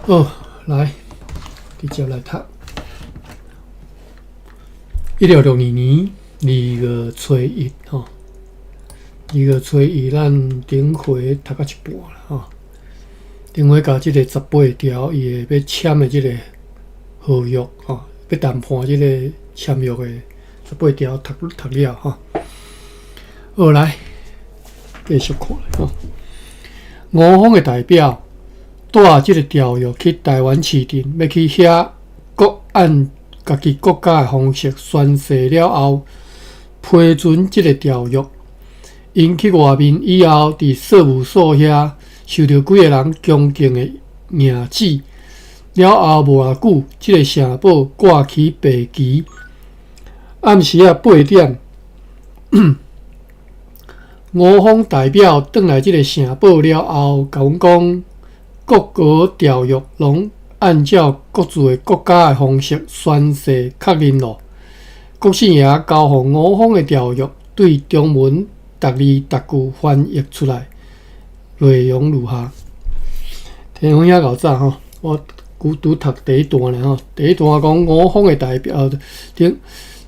好，來，直接來讀。1662年2月初1吼，二月初一，咱頂回讀到一半啦吼。頂回共這个十八條伊的欲簽的這个合約吼，欲談判這个簽約的十八條讀讀了吼。好，來，繼續看吼。吳方的代表帶這个條約去台灣市鎮，欲去遐閣按家己國家的方式宣誓了後，批准這个條約。𪜶去外面以後，佇稅務所遐受著幾个人恭敬的迎接。了後無偌久，這个城堡掛起白旗。暗時仔8點，吳方代表轉來這个城堡了後，共阮講，各國條約攏按照各自的國家的方式宣誓確認囉。國姓爺交予吳方的條約，對中文逐字逐句翻譯出來，內容如下。聽阮遐夠早吼，我拄拄讀第一段咧吼。第一段講吳方的代表，頂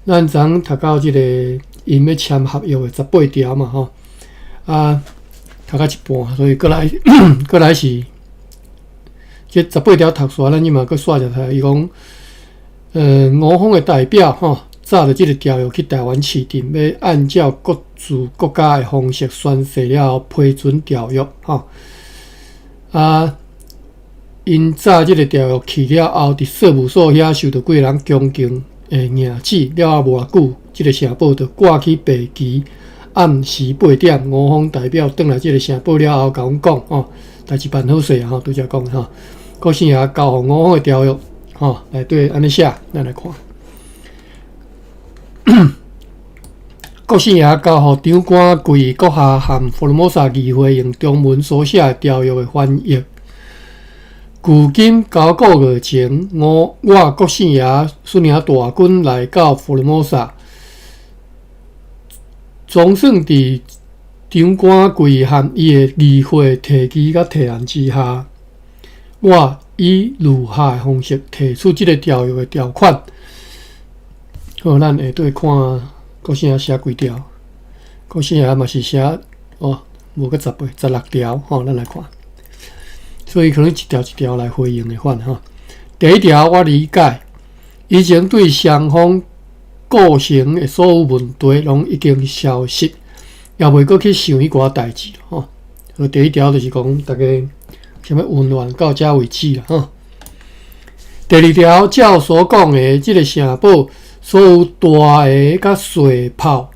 咱昨昏讀到這个𪜶欲簽合約的十八條嘛吼，啊，讀到一半，所以閣來閣來是。這十八條讀煞，咱這馬閣煞入來。伊講，吳方的代表吼，紮著這个條約去台灣市鎮，欲按照各自國家的方式宣誓了後批准條約吼。啊，𪜶紮這个條約去了後，佇稅務所遐受著幾個人恭敬的迎接，了後無偌久，這个城堡就掛起白旗。暗時8點，吳方代表轉來這个城堡了後，共阮講吼，代誌辦好勢啊吼，拄才講吼。國姓爺交予吳方的條約，吼，內底按呢寫，咱來看。國姓爺交予長官貴閣下和福爾摩沙議會用中文所寫的條約的翻譯。距今九個月前，我國姓爺率領大軍來到福爾摩沙，總算佇長官貴和伊的議會提議佮提案之下，我以如下的方式提出這个條約的條款。好，咱下底看國姓爺寫幾條。國姓爺嘛是寫哦，無閣18、16條吼，咱來看。所以可能一條一條來回應的款吼。第一條，我理解，以前對雙方構成的所有問題攏已經消失，也袂閣去想彼寡代誌吼。第一條就是講，逐家啥物恩怨到這為止啦吼。第二條，照所講的，這个城堡所有大的佮細炮、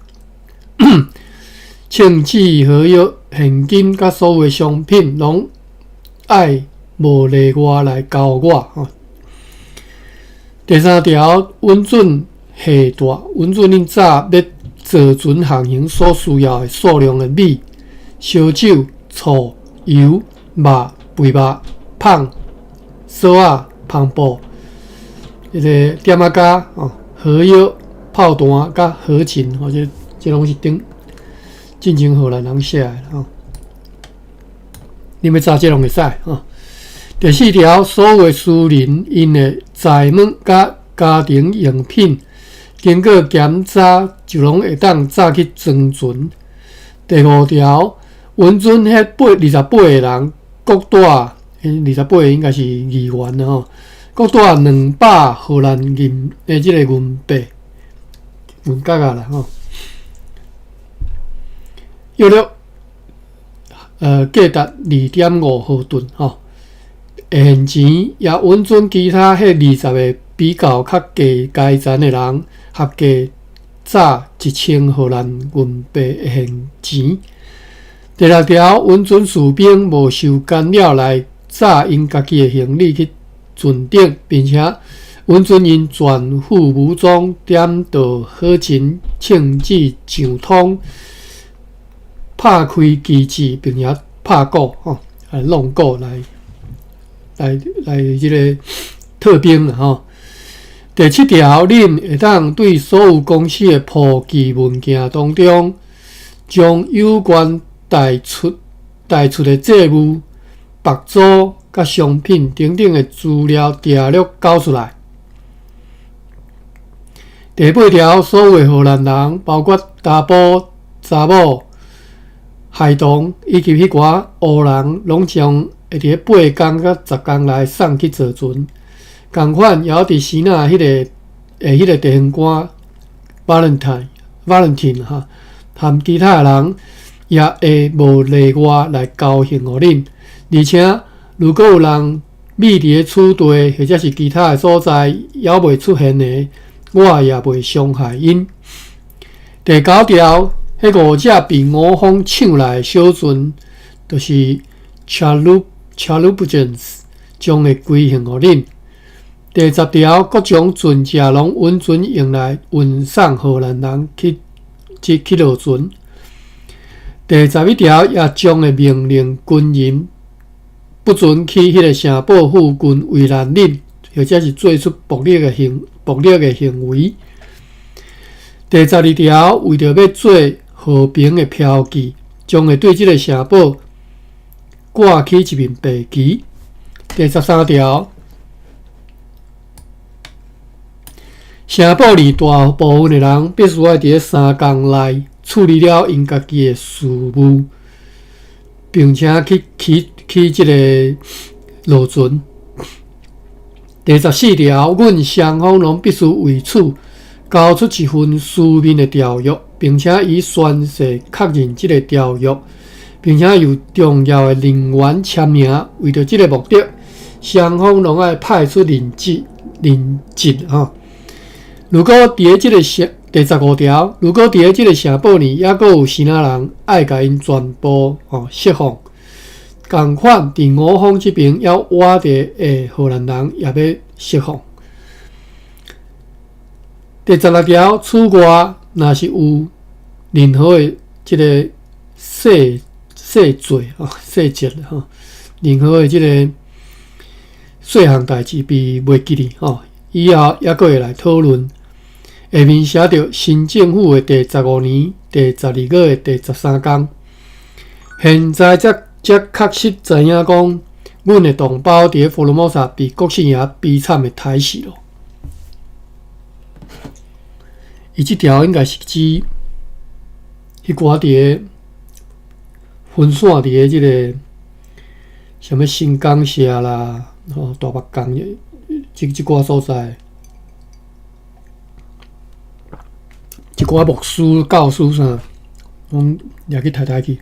銃子、火藥、現金佮所有的商品，攏愛無例外來交我吼。第三條，允准下帶，允准恁早欲造船航行所需要的數量的米、燒酒、醋、油、肉、肥肉、麭、索仔、帆布、彼个點仔膠、吼、火藥、炮彈佮火箭，吼，這這攏是頂進前荷蘭人寫的吼。恁欲紮這攏會使吼。第四條，所有的私人𪜶的財物佮家庭用品，經過檢查就攏會當紮去裝船。第五條，允准彼八二十八个人各帶，二十八个應該是議員吼，各帶200荷蘭銀的這個銀幣，銀角仔啦吼。約略，價值2.5荷頓吼。現錢也允准其他彼二十个比較較低階層的人，合計紮1000荷蘭銀幣的現錢。第六條，允准士兵無受干擾來紮𪜶家己的行李去船頂，並且允准𪜶全副武裝，點著火箭、銃子、上膛、拍開機子，並且拍鼓吼，來弄鼓來來來這个特兵啦吼。第七條，恁會當對所有公司的簿記文件當中，將有關貸出貸出的債務、白租、佮商品等等的資料條約交出來。第八條，所有的荷蘭人，包括查埔、查某、孩童以及彼寡烏人，攏將會佇咧8工佮10工內送去坐船。仝款，猶佇支那彼个的彼个地方官 Valentine Valentine 哈，含其他的人也會無例外來交還予恁。而且，如果有人覕佇咧此地或者是其他的所在，猶未出現的，我也袂傷害𪜶。第九條，彼五隻被我方搶來的小船，就是 Chalup Chalupegens，將會歸還予恁。第十條，各種船隻攏允准用來運送荷蘭人去去去落船。第十一條，也將會命令軍人不准去彼个城堡附近為難恁，或者是做出暴力的行為。第十二條，為著欲做和平的標記，將會對這个城堡掛起一面白旗。第十三條，城堡裡大部分的人必須愛佇咧3工內處理了𪜶家己的事務，並且去起起這个落船。第十四條，阮雙方攏必須為此交出一份書面的條約，並且以宣誓確認這个條約，並且由重要的人員簽名。為著這个目的，雙方攏愛派出人質人質吼。如果佇咧這个城第十五條，如果佇咧這个城堡裡猶閣有支那人愛共𪜶全部吼釋放，仝款佇我方這邊猶活著的荷蘭人也欲釋放。第十六條，此外，若是有任何的這个細細節吼細節吼，任何的這个細項代誌被袂記得吼，以後猶閣會來討論。下面寫著新政府的第十五年第十二月的第十三工。現在才才確實知影講，阮的同胞佇咧福爾摩沙被國姓爺悲慘的刣死囉。伊這條應該是指彼寡佇咧分散佇咧這个啥物新港社啦、吼大目港這這寡所在，一寡牧師、教師啥，攏掠去刣刣去。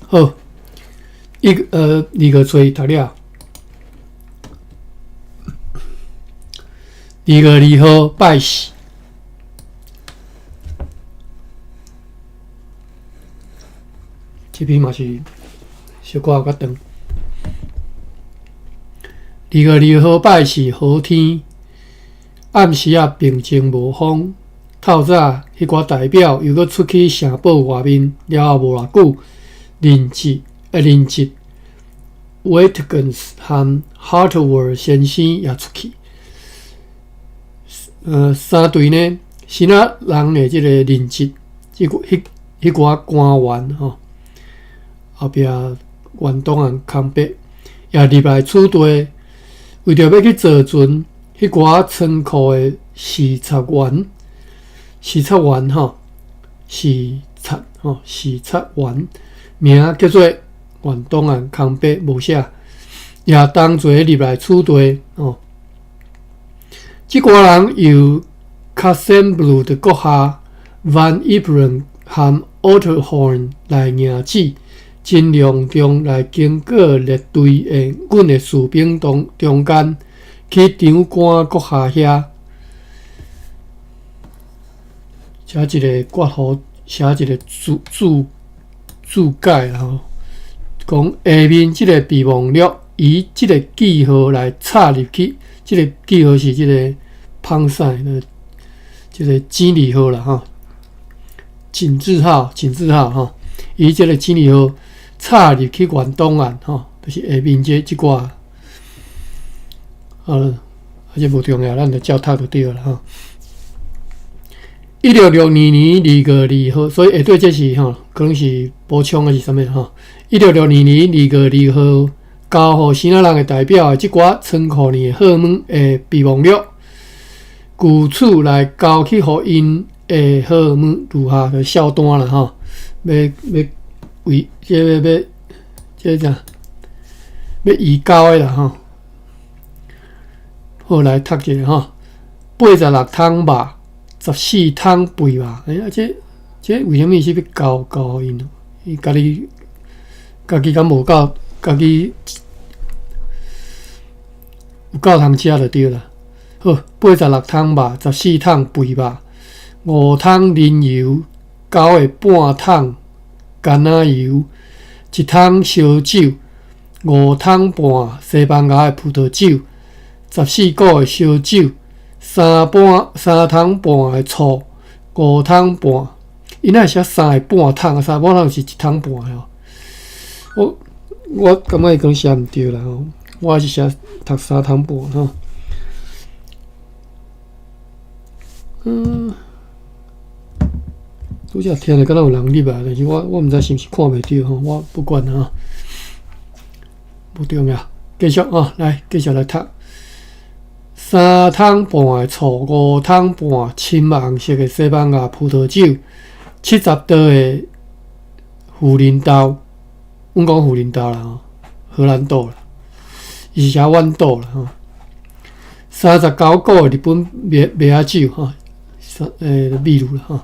好，一二月初一讀了。2月2號拜四，這篇嘛是小可有較長。二月二號拜四，好天，暗時仔平靜無風。透早，彼寡代表又閣出去城堡外面了後無偌久，人質人質 Watkins 和 Hartwell 先生也出去。三隊呢，支那人的這个人質，這彼彼寡官員吼，後壁遠東岸康伯也入來此地，為著欲去坐船，彼寡倉庫的視察員，視察員吼，視察吼，視察員名叫做遠東岸康伯無寫，也同齊入來此地吼。這寡人由卡森布魯的閣下 Van Yperen 和 Otterhorn 來迎接，真隆重來經過列隊的阮的士兵當中間，去長官閣下遐，寫一个括號，寫一个注注注解啦吼，講下面這个備忘錄以這个記號來插入去。這个記號是這个芳賽的這个井字號啦吼，井字號，井字號吼，以這个井字號插入去原檔案吼，就是下面這這寡，啊，這無重要，咱就照讀就對啦吼。1662年2月2號，所以下底這是吼，可能是補充還是啥物吼。1662年2月2號，交予支那人的代表的這寡倉庫內的號碼的備忘錄，據此來交去予𪜶的號碼如下，就銷單啦吼，欲欲為這個欲這個啥，欲移交的啦吼。好，來讀一下吼，86桶肉，14桶肥肉，欸，啊這這為啥物是欲交交予𪜶？伊家己家己敢無夠，家己有夠通食就對啦。好，86桶肉，14桶肥肉，5桶奶油，9個半桶橄欖油，1桶燒酒，5桶半西班牙的葡萄酒，14個的燒酒，三半3桶半的醋，5桶半。伊哪會寫3個半桶啊？3個半桶是1桶半的哦。我我感覺伊可能寫毋對啦吼，我是寫讀3桶半吼。嗯，拄才聽著敢若有人入來，但是我我毋知是毋是看袂著吼，我不管啦，無重要，繼續哦，來繼續來讀。3桶半的醋，5桶半深紅色的西班牙葡萄酒，70袋的富林豆，阮講富林豆啦吼，荷蘭豆啦，伊是寫豌豆啦吼。39個的日本麥麥仔酒吼，欸，秘魯啦吼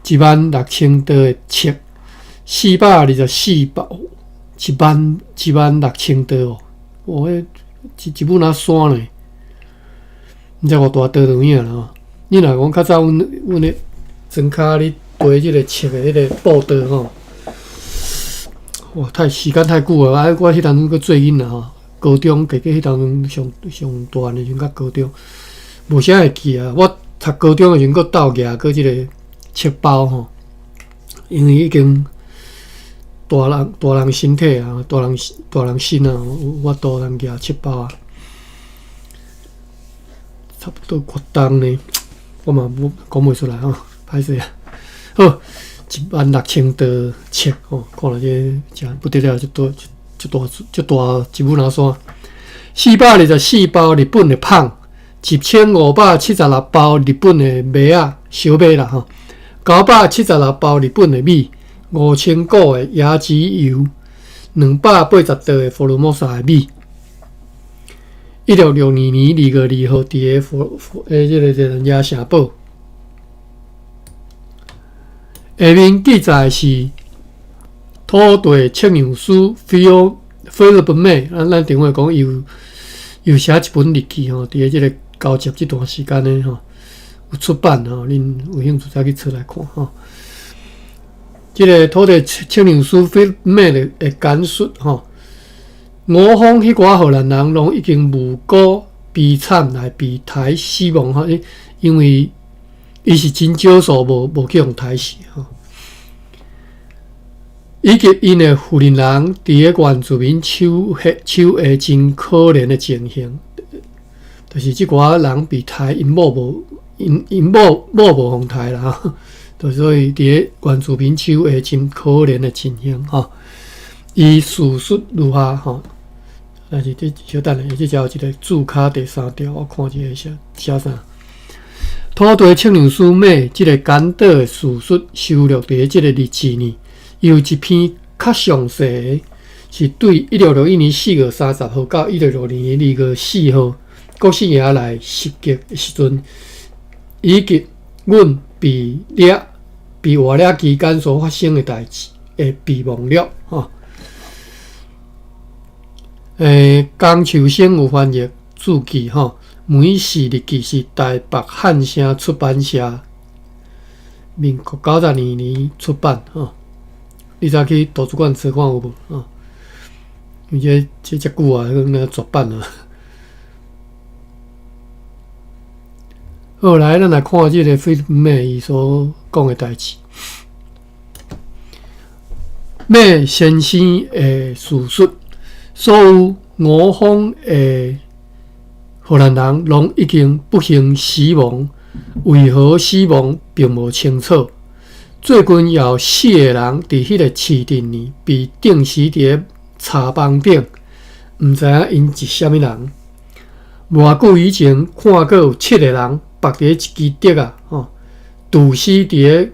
，16,000袋的粟，424包，一萬16,000袋哦，哇，彼一一母若山呢。毋知偌大袋就有影啦吼。你若講較早阮阮咧莊跤咧提這個粟的彼個布袋吼，哇，太時間太久啊！啊，我彼當陣閣做囡仔吼，高中加加彼當陣上上大漢的時陣，較高中，無啥會記啊。我讀高中的時陣，閣鬥舉過這個粟包吼，因為已經大人大人身體啊，大人大人身啊，有法度通舉粟包啊。差不多偌重呢，我嘛無講袂出來吼，歹勢啊。好，16,000袋粟吼，看來這誠不得了，這大這大這大一母若山。424包日本的麭，1576包日本的麥仔小麥啦吼，976包日本的米，5000股的椰子油，280袋的福爾摩沙的米。1662年2月2號，佇个佛佛欸，這個這個椰城堡下面記載是土地測量師菲爾菲利普麥，咱咱電話講伊有有寫一本日記吼，佇个這個交接這段時間呢吼，有出版吼，恁有興趣再去找來看吼。這個土地測測量師菲利普麥的的簡述吼。吳方彼寡荷蘭人攏已經無辜悲慘來被刣死亡吼，因為伊是真少數無無去予刣死吼，以及𪜶的富人人佇个原住民手下手下真可憐的情形，就是這寡人被刣，𪜶某無𪜶𪜶某某無予刣啦吼，就所以佇个原住民手下真可憐的情形吼。伊敘述如下吼，但是這小等下，這遮有一個注跤第三條，我看一下寫寫啥。土地測量師麥這個簡短的敘述收錄佇這個日誌呢，有一篇較詳細的，是對1661年4月30號到1662年2月4號國姓爺來襲擊的時陣，以及阮被掠被活掠期間所發生的代誌的備忘錄吼。欸，江秋生有翻譯注記吼，梅氏日記是台北漢聲出版社民國92年出版吼。你早去圖書館查看有無吼？因為這這遮久啊，攏絕版啊。好，來，咱來看這個菲利普麥伊所講的代誌。麥先生的敘述。所有吳方的荷蘭人攏已經不幸死亡，為何死亡並無清楚。最近有四个人佇彼个市鎮裡被釘死佇咧柴房頂，毋知影𪜶是啥物人。無偌久以前，看過有七個人縛佇咧一支竹仔，吼，毒死佇咧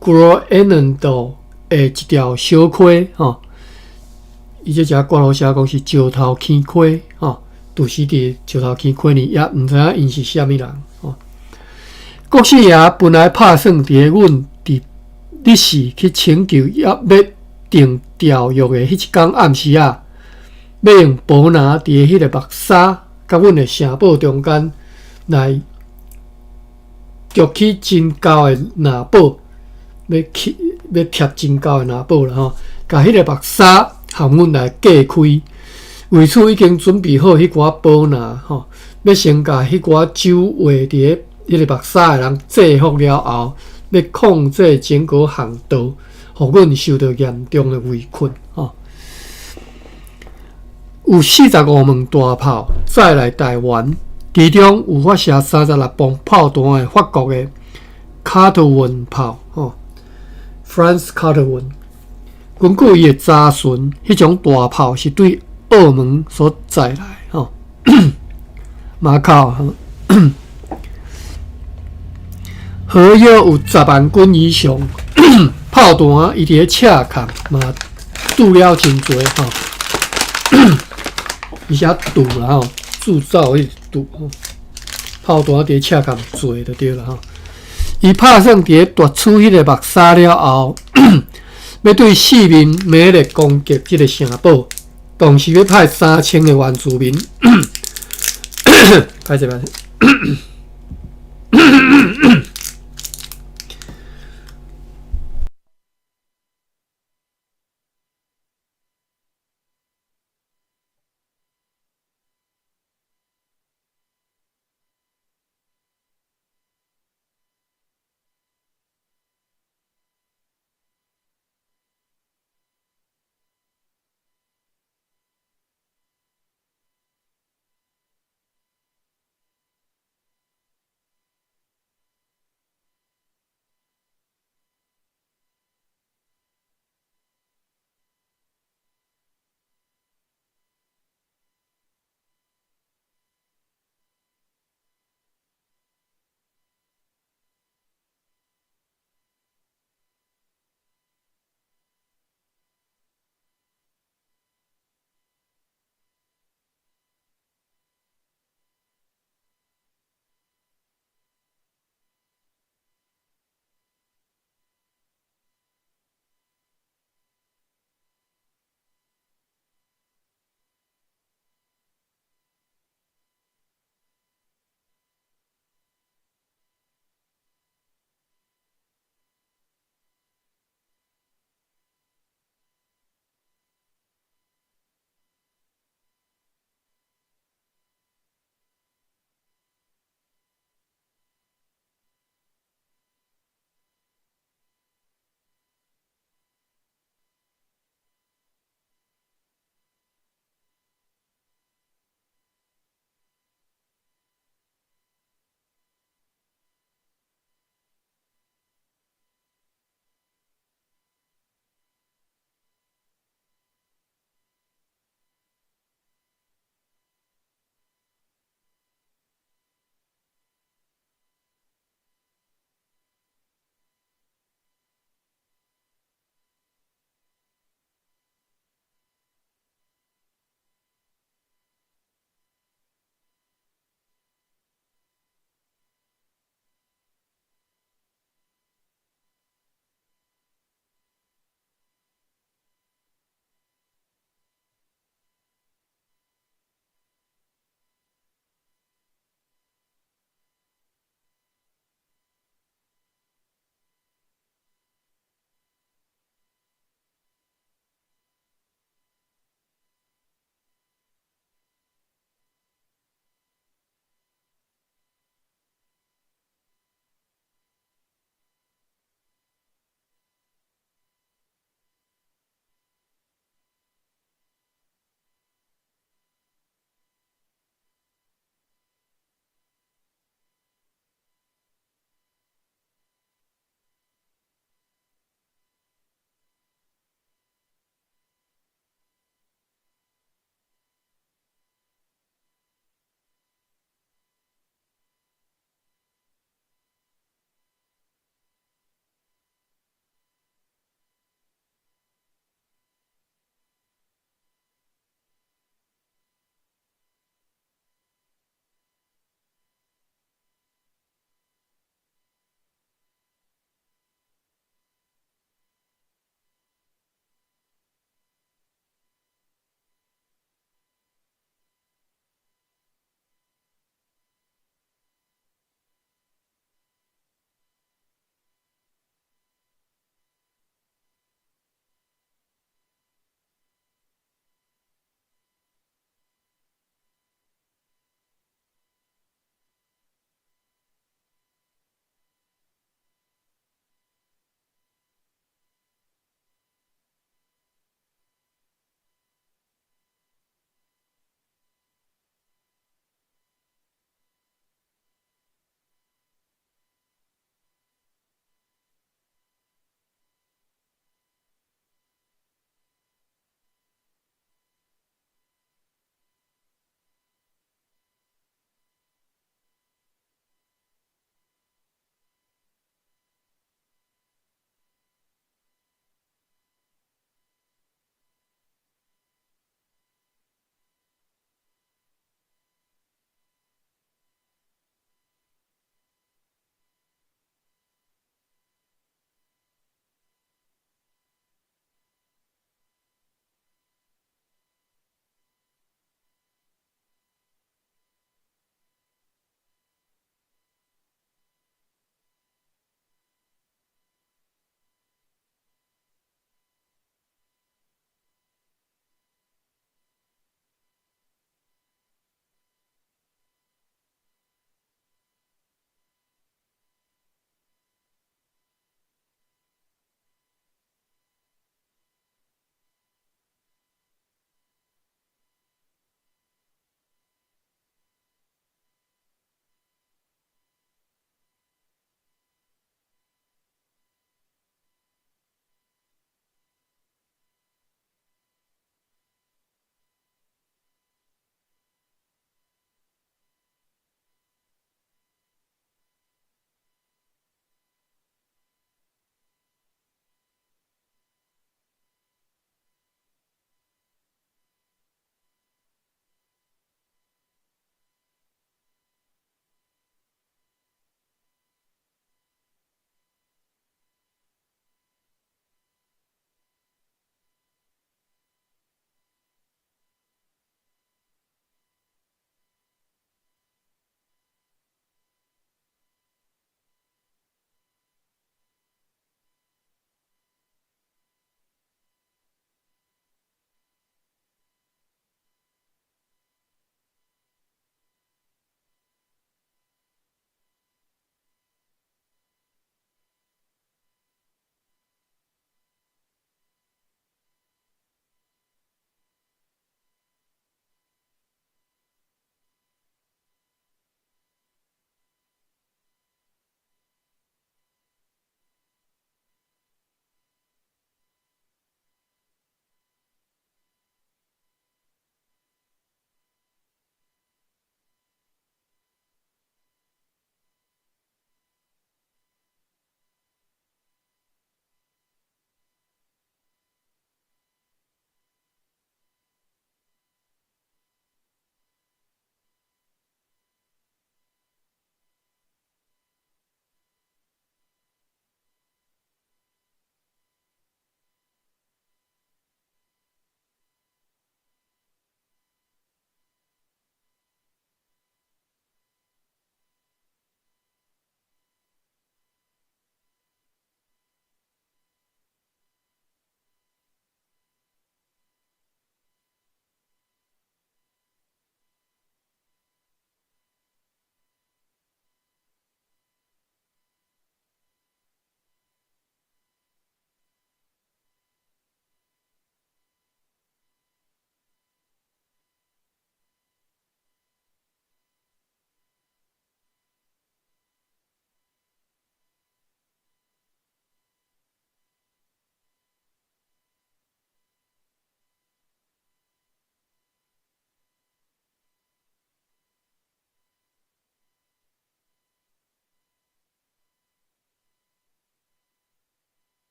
Groenendael 的一條小溪，吼。伊這只括號寫講是石頭坑溪，吼，毒死佇石頭坑溪裡，也毋知影𪜶是啥物人，吼。國姓爺本來拍算佇咧阮佇日時去請求猶欲訂條約的彼一工暗時仔，欲用寶拿佇彼个木沙佮阮的城堡中間來築起真厚的狎堡，欲起欲貼真厚的狎堡啦吼，共彼个木沙和阮來隔開。為此已經準備好彼寡寶拿吼，欲先共彼寡手畫佇咧彼个木沙的人制服了後，欲控制整個航道，予阮受到嚴重的圍困吼。有45門大炮載來台灣，其中有發射36磅炮彈的法國的卡特文炮吼，France Cartouche。根據伊的查詢，彼種大炮是對澳門所載來吼，馬口吼。合約有10萬斤以上炮彈，伊佇咧赤崁嘛鑄了真濟吼，伊寫鑄啦吼，鑄造彼鑄吼，炮彈佇咧赤崁做就對啦吼。伊拍算佇咧奪取彼個木沙了後，欲對四面猛烈攻擊這個城堡，同時欲派3000個原住民，歹勢歹勢。